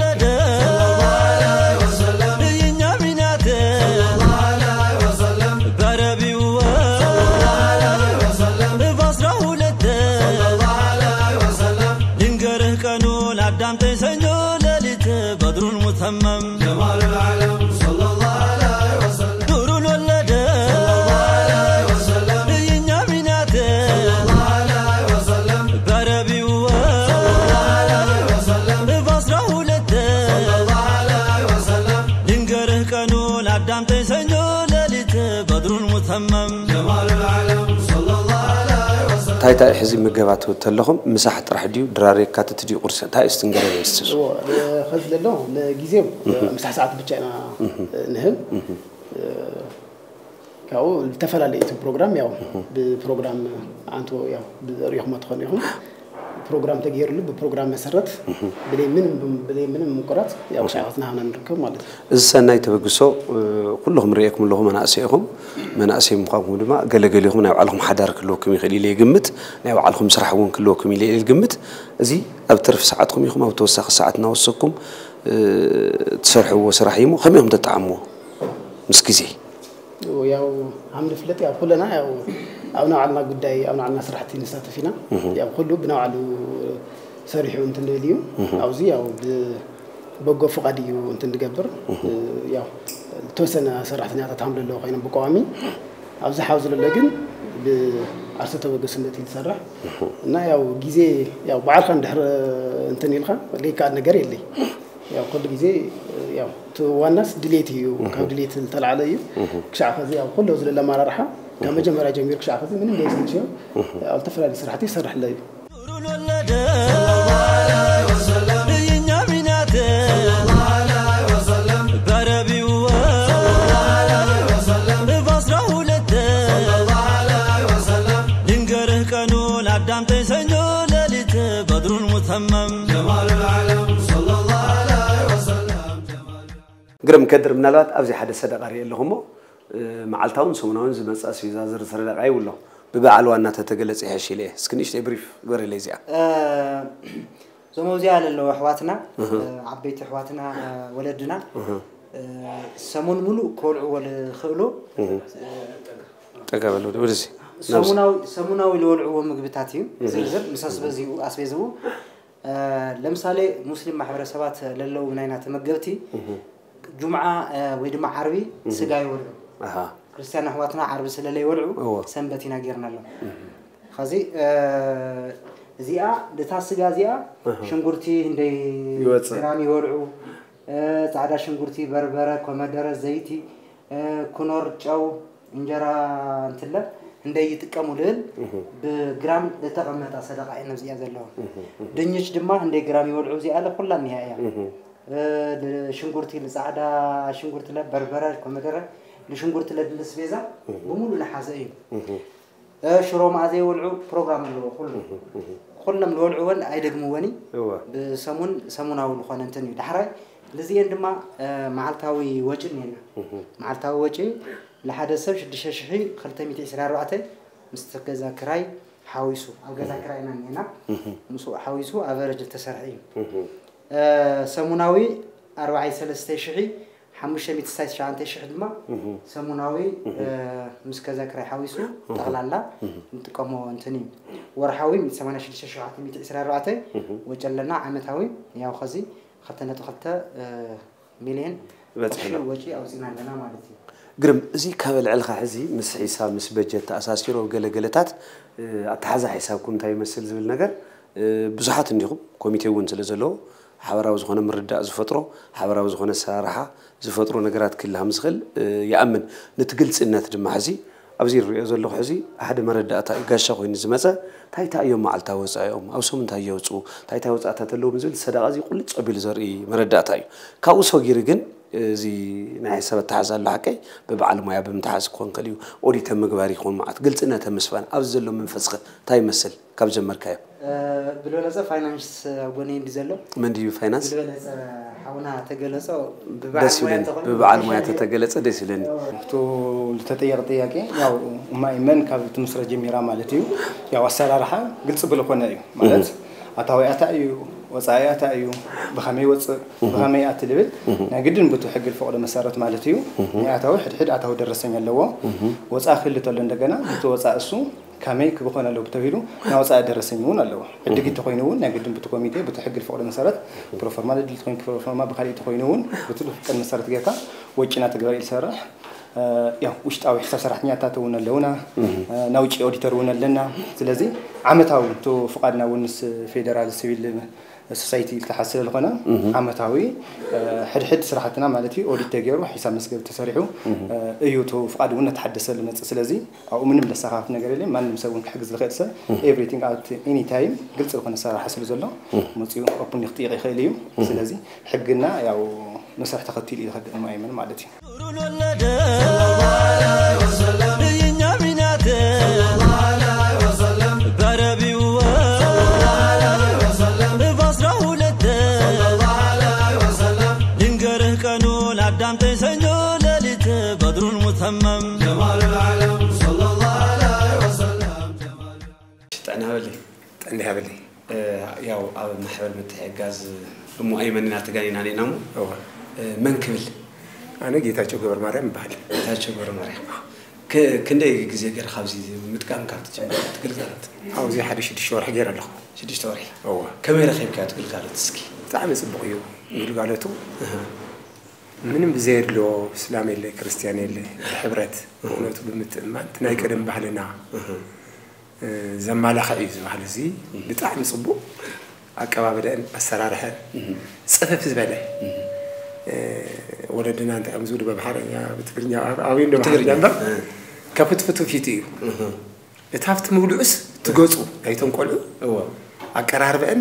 همم جمال العالم صلى الله عليه وسلم. እንታይ እንታይ ሕዚ ምገባ ትብል ተለኹም ምሳሕ ጥራሕ ድዩ ድራር የካትት ድዩ ቁርሲ እንታይ እዩ ስትንገረኒ እስቲ እሱ እዎ፣ እ፣ ኸዚ ዘሎ ንጊዜው ምሳሕ ሰዓት ብቻ ኢና ንህብ። ካብኡ ዝተፈላለየ እቲ ፕሮግራም ያው ብፕሮግራም ኣንቶ ያው ብሪኹም ትኾኑ ኢኹም። ፕሮግራም ተገይሩሉ ብፕሮግራም መሰረት ብለይ ምንም ብለይ ምንም ምቁራጽ ያው ክሻዕት ናህና ንርከብ ማለት እዩ። እዚ ሰናይ ተበግሶ ኩልኹም ርእየኩም ኣለኹ መናእሰይ ኢኹም። መናእሰይ ምዃንኩም ድማ ገለገሊኹም ናይ ባዕልኹም ሓዳር ክህልወኩም ይኽእል ኢለ ይግምት። ናይ ባዕልኹም ስራሕ እውን ክህልወኩም ኢለ ይግምት። እዚ ኣብ ትርፊ ሰዓትኩም ኢኹም ኣብ ተወሳኺ ሰዓት እናወሰኩም ትሰርሕዎ ስራሕ እዩ እሞ ከመይ ኢኹም ተጠዓምዎ ምስ ግዜ? ያው ሃም ንፍለጥ ያው ኩለና ያው ኣብ ናባዕልና ጉዳይ ኣብ ናባዕልና ስራሕቲ ንሳተፍ ኢና። ያው ኩሉ ብናባዕሉ ሰሪሑ እንትን ድብል እዩ። ኣብዚ ያው ብበጎ ፍቓድ እዩ እንትን ድገብር። ያው ዝተወሰነ ሰራሕተኛታት ሃም ዘለዎ ኮይኖም ብቀዋሚ ኣብዚ ሓው ዝለሎ ግን ብዓርሰ ተበገስነት እዩ ዝሰርሕ። እና ያው ግዜ ያው ባዕልካ እንድሕር እንትን ኢልካ ዘይከኣል ነገር የለይ። ያው ኩሉ ግዜ ያው እቲ ዋናስ ድሌት እዩ። ካብ ድሌት ዝተላዕለ እዩ። ክሻዕ ከዚ ያው ኩሉ ዝለለ ኣመራርሓ ካብ መጀመርያ ጀሚሩ ክሻዕ ከዚ ምንም ዘይሰልችዮ ያው ዝተፈላለዩ ስራሕቲ ይሰርሕ ኣሎ እዩ። ኑሩን ወለደ የኛ ሚናተ በረቢዎ በአስራ ሁለት ልንገርህ ቀኑን አዳምጠኝ ሰኞ ሌሊት በድሩን ሙተመም ጀማሉል ዓለም ሰለላሁ ዐለይሂ ወሰለም። ግርም ከድር፣ ምናልባት ኣብዚ ሓደ ሰደቓ ሪኤ ኣለኹ እሞ፣ እ፣ መዓልታውን ሰሙናውን ዝመጽእ ኣስቤዛ ዝርዝር ሰደቓ ይብሎ። ብበዓል ዋና ተተገለጸ ይሕሽ ኢለ እየ። እስኪ ንእሽተይ ብሪፍ ግበረለይ እዚኣ። እ፣ እዞም ኣብዚኣ ዘለዉ ኣሕዋትና፣ እህ። እ፣ ዓበይቲ ኣሕዋትና፣ እ፣ ወለድና፣ እህ። እ፣ ሰሙን ሙሉእ ክበልዕዎ ዝኽእሉ፣ እህ። እ፣ ጠጋ በል ወደ-፣ ወደዚ። ናብዚ። ሰሙናዊ፣ ሰሙናዊ ዝበልዕዎ ምግብታት እዩ። እህ። ዝርዝር፣ ምሳስ በዚኡ ኣስቤዝኡ። እ፣ ለምሳሌ ሙስሊም ማሕበረሰባት ለለዉ ናይና ተመገብቲ እህ። ጁምዓ፣ እ፣ ወይ ድማ ዓርቢ እህ። ስጋ ይበልዑ። ኣሃ። ክርስትያን ኣሕዋትና ዓርቢ ስለ ለይበልዑ እዎ። ሰንበት ኢና ጌርናሎም። እህ። ኸዚ፣ እ፣ እዚኣ፣ እታ ስጋ እዚኣ እህ። ሽንጉርቲ ህንደይ ይወፅእ። ግራም ይበልዑ፣ እ፣ ፃዕዳ ሽንጉርቲ፣ በርበረ፣ ኮመደረ፣ ዘይቲ፣ እ፣ ክኖር፣ ጨው፣ እንጀራ እንትለ ህንደይ ይጥቀሙ ልብል እህ። ብግራም ዝተቐመጠ ሰደቓ እየን ኣብዚኣ ዘለዋ። እህ፣ እህ። ድንች ድማ ህንደይ ግራም ይበልዑ እዚኣ ኣለ ኩላ እኒኣ እያ። እህ። እ፣ ል-፣ ሽንጉርቲ፣ ንጻዕዳ ሽንጉርቲ ለ በርበረ፣ ኮመደረ፣ ንሽንጉርቲ ለድሊ ስቤዛ እህ። ብምሉእ ንሓዘ እዩ። እህ። እ፣ ሽሮ መኣ ዘይበልዑ ፕሮግራም ኣለዎ ኩሉ። እህ፣ እህ። ኩሎም ዝበልዕወን ኣይደግምወን እዩ። እወ። ብሰሙን ሰሙናዊ ዝኾነ እንትን እዩ። ዳሕራይ ልዚኤን ድማ፣ እ፣ መዓልታዊ ወጪ እኒኤና። እህ። መዓልታዊ ወጪ ንሓደ ሰብ ሽዱሽተ ሽሕ ክልተ ሚእቲ ዕስራ ኣርባዕተ ምስቲ ገዛ ክራይ ሓዊሱ፣ ኣብ ገዛ እህ። ክራይ ኢና እኒኤና። እህ። ምስኡ ሓዊሱ ኣቨረጅ ዝተሰርሐ እዩ። እህ። እ፣ ሰሙናዊ ኣርባዓይ ሰለስተ ሽሕ ሓሙሽተ ሚእቲ ስሳይ ትሽዓተ ሽሕ ድማ እህ። ሰሙናዊ፣ እህ። እ፣ ምስ ገዛ ክራይ ሓዊሱ እህ። ጠቕላላ እህ። ንጥቀሞ እንትን እዩ። ወርሓዊ ሚእቲ ሰማንያ ሽዱሽተ ሸውዓተ ሚእቲ ዕስራ ኣርባዕተ እህ። ወጪ ኣለና። ዓመታዊ ያው ኸዚ ክልተ ነጥቢ ክልተ፣ እ፣ ሚልዮን በፂሕና። ቅርሺ ወጪ ኣውፂና ኣለና ማለት እዩ። ግርም፣ እዚ ካብ ኣልዕልካ ሕዚ ምስ ሒሳብ፣ ምስ በጀት ተኣሳሲሩ ኣብ ገለ ገለታት፣ እ፣ ኣተሓዛ ሒሳብኩም እንታይ ይመስል ዝብል ነገር፣ እ፣ ብዙሓት እንዲኹም፣ ኮሚቴ እውን ስለ ዘለዎ፣ ሓበራዊ ዝኾነ ምርዳእ ዝፈጥሮ፣ ሓበራዊ ዝኾነ ኣሰራርሓ ዝፈጥሮ ነገራት ክህሉ ከም ዝኽእል፣ እ፣ ይኣምን። ነቲ ግልጽነት ድማ ሕዚ ኣብዚ ዝሪኦ ዘለኹ ሕዚ ሓደ መረዳእታ እዩ፣ ጋሻ ኮይኑ ዝመጸ፣ እንታይ እንታይ እዮም መዓልታዊ ወጻኢኦም፣ ኣብ ሰሙን እንታይ የውጽኡ፣ እንታይ እንታይ ወጻእታት ኣለዎም ዝብል ሰደቓ እዚ ቁልጭ ኣቢሉ ዘርኢ መረዳእታ እዩ። ካብኡ ሰጊሩ ግን እዚ ናይ ሕሳብ ኣተሓዛ ኣሎ ሓቀይ፣ ብበዓል ሞያ ብምትሓዝ ክኾን ከልዩ፣ ኦዲተር ምግባር ይኹን መዓት ግልጽነት ምስፋን ኣብዚ ዘሎ መንፈስኸ እንታይ ይመስል ካብ ጀመርካዮ? እ፣ ብልበለጸ ፋይናንስ ኣብ ጎነይ እንዲ ዘሎ። መን ድዩ ፋይናንስ? ብልበለጸ ሓውና ተገለጾ ብበዓል ደስ ሞያ ይብለኒ። ተኾይኑ ብበዓል ሞያ ተሻለ። ተተገለጸ ደስ ይብለኒ። እቱ ዝተጠየቀ ጥያቄ ያው እማይ መን ካብ ትምስረት ጀሚራ ማለት እዩ። ያው ኣሰራርሓ ግልጽ ብልኾነ እዩ ማለት እህ። ኣታዊ ኣታ እዩ፣ ወጻኢ ኣታ እዩ፣ ብኸመይ ወጽእ፣ እህ። ብኸመይ ኣቲ ልብል እህ። ናይ ግድን ብቱ ሕጊ ዝፈቕዶ መሰረት ማለት እዩ። እህ። ናይ ኣታዊ ሕድሕድ ኣታዊ ደረሰኝ ኣለዎ። እህ። ወጻኢ ክህሉ ተሎ እንደገና ብቱ ወጻኢ እሱ ከመይ ክኾን ኣለዎ ተባሂሉ ናይ ወጻኢ ደረሰኝ እውን ኣለዎ። ዕድጊት ተኾይኑ እውን ናይ ግድን ብቲ ኮሚቴ ብቲ ሕጊ ዝፈቕዶ መሰረት ፕሮፎርማ ለድሊ ተኾይኑ ፕሮፎርማ ብካሊእ ተኾይኑ እውን ብቲ ዝፍቀድ መሰረት ጌርካ ወጪና ተግባር እዩ ዝሰርሕ። እ፣ ያው ውሽጣዊ ሕሳብ ሰራሕተኛታት እውን ኣለውና። እህ። እ፣ ናይ ውጪ ኦዲተር እውን ኣለና። ስለዚ ዓመታዊ እቲ ፍቓድና እውን ምስ ፌደራል ሲቪል ሶሳይቲ ዝተሓዝ ስለ ዝኾነ ዓመታዊ ሕድሕድ ስራሕትና ማለት እዩ ኦዲት ተገይሩ ሒሳብ መስገብ ተሰሪሑ እዩ። እቲ ፍቓድ እውን እናተሓደሰ ዝመፅእ። ስለዚ ኣብኡ ምንም ለሳኻፍ ነገር የለ። ማንም ሰብ እውን ክሕግዝ ዝኽእል ሰብ ኤቭሪቲንግ ኣት ኤኒ ታይም ግልፂ ዝኾነ ሰራሓ ስለ ዘሎ መፅኡ ኦፕን ክጥይቕ ይኽእል እዩ። ስለዚ ሕግና ያው መስርሕ ተኸቲሉ እዩ ዝኸድ ሙኣይመን ማለት እዩ። ልንገርህ ቀኑን ኣዳምጠኝ ሰኞ ሌሊት በድሩን ሙተመም ጀማሉል ዓለም ሰለላሁ ዐለይሂ ወሰለም። ጥዕና በሊ። ጥዕና ይሃበለይ። ያው ኣብ ማሕበር ምትሕግጋዝ እሞ ኣይመንና ተጋኒና ኔና እሞ እወ መን ክብል? ኣነ ጌታቸው ገብረ ማርያም ይበሃል። ጌታቸው ገብረ ማርያም። ክ- ክንደይ ግዜ ገይርካ ኣብዚ ምጥቃም ካብ ትጅምር ትግልጋሎት? ኣብዚ ሓደ ሽዱሽተ ወርሒ ገይረ ኣለኹ። ሽዱሽተ ወርሒ። እወ ከመይ ረኺብካዮ ትግልጋሎት እስኪ? ብጣዕሚ ጽቡቕ እዩ ግልጋሎቱ። ምንም ብዘየድሎ እስላም የለ ክርስቲያን የለ ብሕብረት ብእውነቱ ብምትእምማን እቲ ናይ ቀደም ባህልና ዘማላኽዕ እዩ ዝበሃል። እዚ ብጣዕሚ ጽቡቕ ኣቀባብለአን ኣሰራርሐን ጽፍፍ ዝበለ ወለድና እንታይ እዮም ዝብሉ ብኣምሓርኛ ብትግርኛ ኣብዩ እንዶ ብትግርኛ። ኣምሓርኛ እምበር ከፍትፍቱ ፊት እዩ። እቲ ኣብቲ ምብልዑስ እቲ ገጹ ናይቶም ቆልዑ እወ ኣቀራርበአን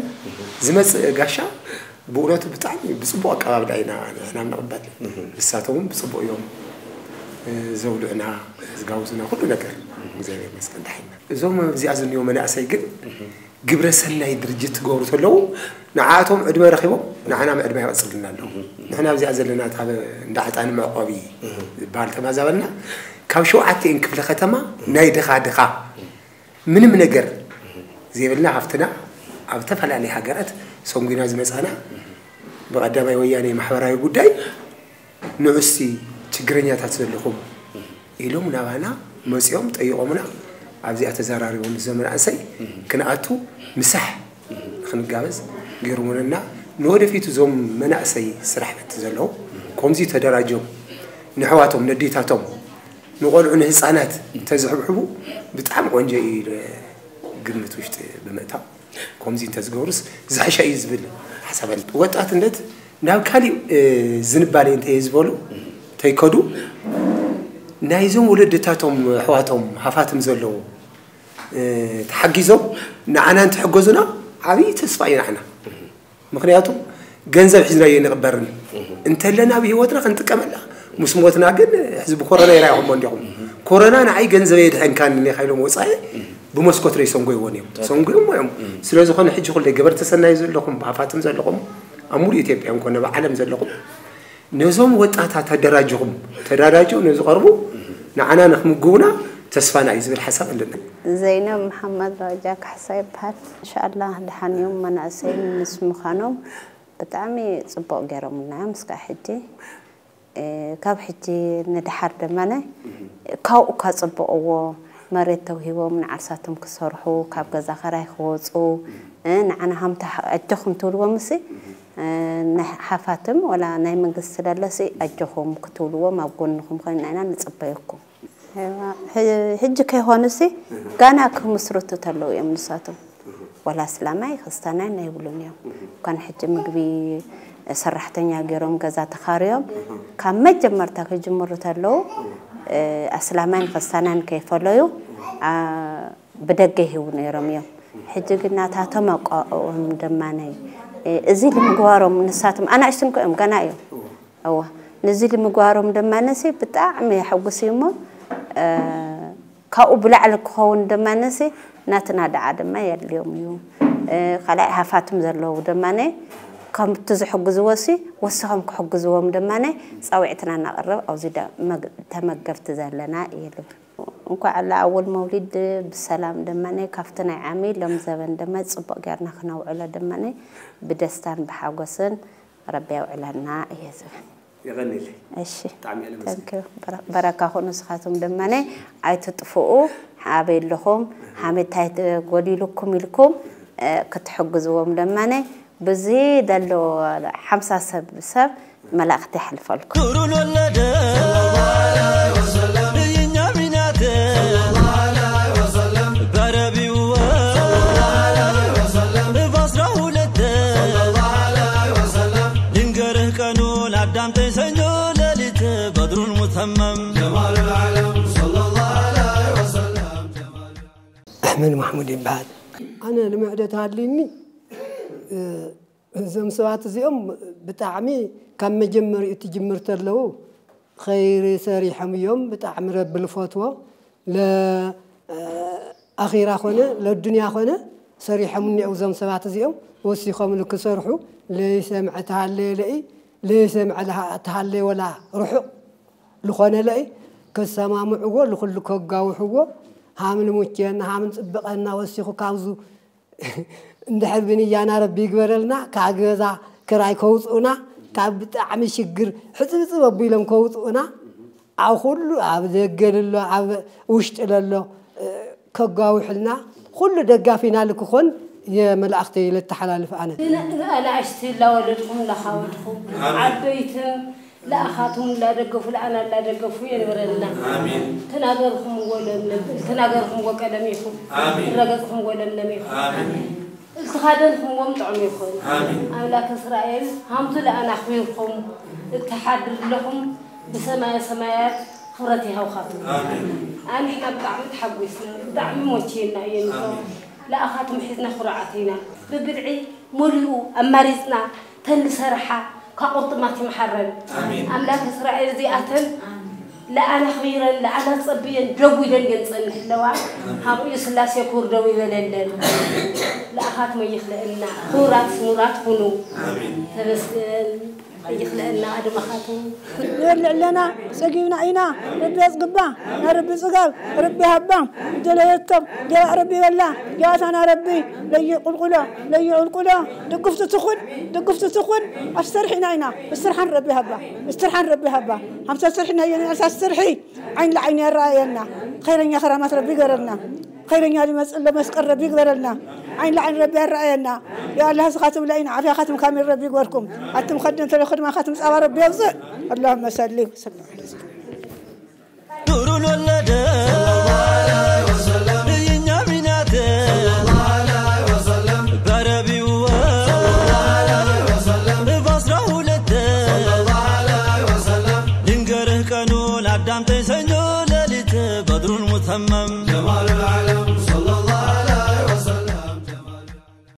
ዝመጽእ ጋሻ ብእውነቱ ብጣዕሚ ብጽቡቕ ኣቀባብላ ኢና ንሕና ንቕበል። ንሳቶም እውን ብጽቡቕ እዮም ዘብልዑና ዝጋብዙና ኩሉ ነገር እግዚኣብሔር ይመስገን ደሓና። እዞም ኣብዚኣ ዝኒኦ መናእሰይ ግን ግብረ ሰናይ ድርጅት ክገብሩ ተለዉ ንዓቶም ዕድመ ረኺቦም ንዓና ዕድመ ይቐፅልና ኣለዉ። ንሕና ኣብዚኣ ዘለና እታ እንዳ ዕጣን መዕቆቢ ዝበሃል ተማዛበልና ካብ ሸውዓቲኤን ክፍለ ከተማ ናይ ድኻ ድኻ ምንም ነገር ዘይብልና ሃፍትና ኣብ ዝተፈላለየ ሃገራት ሰንጉና ዝመፃና ብቐዳማይ ወያነ ማሕበራዊ ጉዳይ ንዑስቲ ችግረኛታት ዘለኹም ኢሎም ናባና መፂኦም ጠይቖምና ኣብዚኣ ተዘራሪቦም ዘመናእሰይ ክንኣቱ ምሳሕ ንክንጋበዝ ገይሮምና ንወደፊት እዞም መናእሰይ ስራሕ ፈት ዘለዉ ከምዚ ተደራጆም ንሕዋቶም ነዴታቶም ንቆልዑ ንህፃናት እንተዝሕብሕቡ ብጣዕሚ ቆንጆ እዩ ኢለ ግምት ውሽጢ ብምእታው ከምዚ እንተዝገብሩስ ዝሕሸ እዩ ዝብል ሓሳብ ኣሎ። ወጣትነት ናብ ካሊእ ዝንባሌ እንተየ ዝበሉ እንተይከዱ ናይዞም ወለድታቶም ኣሕዋቶም ሃፋትም ዘለዉ ተሓጊዞም ንዓና እንትሕገዙና ዓብዪ ተስፋ እዩ ንዓና። ምክንያቱ ገንዘብ ሒዝናዮ ንቕበርን እንተለና ብህይወትና ክንጥቀመላ ምስ ሞትና ግን ህዝቢ ኮረና ይራይኹሞ እንዲኹም ኮረና ንዓይ ገንዘበይ የድሐንካኒ ኔኻ ኢሎም ወፃኢ ብመስኮት ዶ ይሰንጎይዎን እዮም ሰንጎይሞ እዮም። ስለዝኾነ ሕጂ ኩለ ገበርቲ ሰናይ ዘለኹም ብሃፋትም ዘለኹም ኣብ ሙሉእ ኢትዮጵያ እንኮነ ብዓለም ዘለኹም ነዞም ወጣታት ኣደራጅኹም ተዳራጅው ነዝቐርቡ ንዓና ንክምግቡና ተስፋና እዩ ዝብል ሓሳብ ኣለና። ዘይነብ መሓመድ ራጃ ካሕሳ ይበሃል። እንሻኣላህ ደሓን እዮም መናእሰይ ምስ ምዃኖም ብጣዕሚ ፅቡቕ ገይሮምልና እዮም እስካብ ሕጂ። ካብ ሕጂ ንደሓር ድማ ካብኡ ካፅብቕዎ መሬት ተውሂቦም ንዓርሳቶም ክሰርሑ ካብ ገዛ ኸራይ ክወፁ ንዓና ሃምታ ኣጆኹም ትብልዎም ሲ ናይ ሓፋትም ወላ ናይ መንግስቲ ስለለሲ ኣጆኹም ክትብልዎም ኣብ ጎንኹም ኮይንና ኢና ንፅበየኩም። ሕጂ ከይኾኑሲ ጋና ክምስርቱ ተለዉ እዮም ንሳቶም። ዋላ ኣስላማይ ክስታናይ ኣይብሉን እዮም። እኳን ሕጂ ምግቢ ሰራሕተኛ ገይሮም ገዛ ተኻርዮም ካብ መጀመርታ ክጅምሩ ተለዉ ኣስላማይን ክስታናይን ከይፈለዩ ብደገ ይህቡ ነይሮም እዮም። ሕጂ ግን ናታቶም ኣቋኦም ደማነይ እዚ ንምግባሮም ንሳቶም ኣናእሽትን ኮ እዮም ገና እዮም። እዋ ነዚ ንምግባሮም ደማነሲ ብጣዕሚ የሐጉስ እዩ እሞ ካብኡ ብላዕሊ ክኸውን ድማ ነሲ ናትና ደዓ ድማ የድልዮም እዩ። ካልኣይ ሃፋትም ዘለዉ ድማ ከምቲ ዝሕግዝዎ ሲ ወሲኾም ክሕግዝዎም ድማ ፃውዒትና እናቕርብ ኣብዚ ተመገብቲ ዘለና ይብል። እንኳዕ ለኣወል መውሊድ ብሰላም ድማ ካብቲ ናይ ዓሚ ሎም ዘበን ድማ ፅቡቅ ጌርና ክነውዕሎ ድማ ብደስታን ብሓጎስን ረቢ የውዕለና እየ ዝብል። የቐንየለይ። እሺ ብጣዕሚ እየ ለመስግን። በረካ ኩኑ ንስኻትኩም ድማ ኣይትጥፍኡ። ኣበይ ኣለኹም ሃመይ እንታይ ጎዲሉኩም ኢልኩም ክትሕግዝዎም ድማ ብዚ ደሎ ሓምሳ ሰብ ሰብ መላእኽቲ የሕልፈልኩም። ኑሩን ወለደ የኛ ሚናተ በረቢዎ በአስራ ሁለት ዳምተይ ሰኞ ሌሊት በድሩል ሙተመም ጀማሉል ዓለም ሰለላሁ ዐለይሂ ወሰለም። ኣሕመድ ማሕሙድ ይበሃል። ኣነ ልምዕደት ሃልዩኒ። እዞም ሰባት እዚኦም ብጣዕሚ ካብ መጀመሪኡ ትጅምር ተለዉ ኸይሪ ሰሪሖም እዮም። ብጣዕሚ ረቢ ልፈትዎ። ለኣኺራ ኾነ ለዱንያ ኾነ ሰሪሖም እኒአው። እዞም ሰባት እዚኦም ወሲኾም ልክሰርሑ ለይሰምዐ ተሃለየ ለኢ ለይሰምዐ ተሃለየ ወላ ርሑቕ ልኾነ ለኢ ከሰማምዕዎ ልኹሉ ከጋውሕዎ። ሃም ልሙችየና ሃም ልፅብቐና ወሲኹ ካብዙ እንድሕር ብንያና ረቢ ይግበረልና። ካብ ገዛ ክራይ ከውፅኡና፣ ካብ ብጣዕሚ ሽግር ሕፅብፅብ ኣቢሎም ከውፅኡና፣ ኣብ ኩሉ ኣብ ደገ ልሎ ኣብ ውሽጢ ለሎ ከጋውሕልና ኩሉ ደጋፊና ልክኾን የመላእኽተይ ለተሓላልፍ ኣነ። ንኣናእሽቲ ላወለድኹም ላኻወድኹም ዓበይትን ለኣኻትም ላደገፉ ለኣና ላደገፉ የንብረልና። ተናገርኹምዎ ለምለም ተናገርኹምዎ ቀለም ይኹን። ረገጽኹምዎ ለምለም ይኹን። እልትኻደንኹምዎም ጥዑም ይኹን። ኣምላክ እስራኤል ሃምቱ ለኣና ኣኽቢርኩም እትሓድር ኣለኹም። ብሰማየ ሰማያት ክብረት ይሃብኻትኩም። ኣንሕና ብጣዕሚ ተሓጒስና ብጣዕሚ ሞችየና እየ ንቶ ለኣኻትም ሒዝና ኩርዓት ኢና። ብብድዒ ሙሉኡ ኣማሪፅና ተን ዝሰርሓ ካብ ቁርጥማት ይምሓረን። ኣምላክ እስራኤል እዚኣተን ለኣና ኣኽቢረን ለኣና ጸብየን ደጉ ኢለን እየን ጸንሕ ኣለዋ። ሃብኡ ስላሴ ክቡር ደው ይበለለን። ለኣኻትም ኣይኽለእና ክቡራት ስሙራት ኩኑ። ተመስገን። ኣይኽለእና ኣድማኻትም። ንበልዕ ኣለና ጸጊብና ኢና። ረቢ የጽግባ። ናይ ረቢ ጽጋብ ረቢ ሃባ። ዝደለየቶም ጀባእ ረቢ በላ። ጀባታና ረቢ ለይቁልቁሎ ለይቁልቁሎ። ድግፍቲ ትኹን ድግፍቲ ትኹን። ኣብ ሰርሒና ኢና። እስትርሓን ረቢ ሃባ። እስትርሓን ረቢ ሃባ። ሃምሳ ሰርሒ ናይ የኔ ዕሳ ሰርሒ ዓይን ለዓይኒ ያረኣየና። ኸይረኛ ኸራማት ረቢ ይገረልና። ኸይረኛ ዝመጽእ ለመስቀል ረቢ ይግበረልና። ዓይን ለዓይኒ ረቢ ያረኣየና። ያ ኣላህ ዝኻትም ለኢና ዓፍያ ኻትም ካሚል ረቢ ይግበርኩም። ኣትም ኸድን ተለኹድማ ኻትም ጻባ ረቢ የውፅእ። اللهم صل وسلم على سيدنا ኑሩን ወለደ የኛ ሚናት በረቢው በአስራ ሁለት ልንገርህ ቀኑን አዳምጠኝ ሰኞ ሌሊት በድሩን ሙተመም